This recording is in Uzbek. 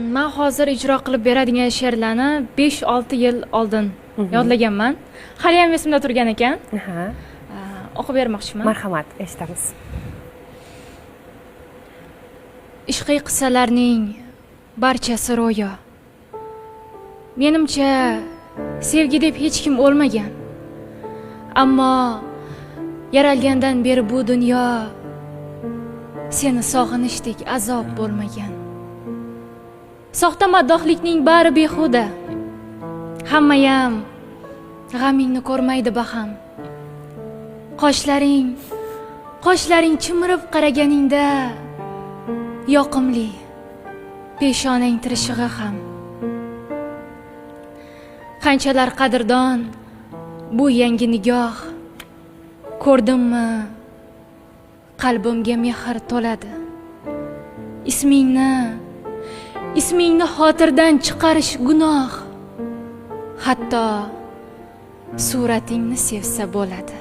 Man hozir ijro qilib beradigan she'rlarni 5-6 yil oldin yodlaganman. Haliyam esimda turgan ekan. O'qib bermoqchiman. Marhamat, eshitamiz. Ishqiy qissalarning barchasi ro'yo. Menimcha, sevgi deb hech kim o'lmagan. Ammo yaralgandan beri bu dunyo seni sog'inishdek azob bo'lmagan. Soxta maddohlikning bari behuda. Hammayam g'amingni ko'rmaydi baham. Qoshlaring chimirib qaraganingda yoqimli peshonang tirishig'i ham. Qanchalar qadrdon bu yangi nigoh, ko'rdimmi qalbimga mehr to'ladi. Ismingni xotirdan chiqarish gunoh. Hatto suratingni sevsa bo'ladi.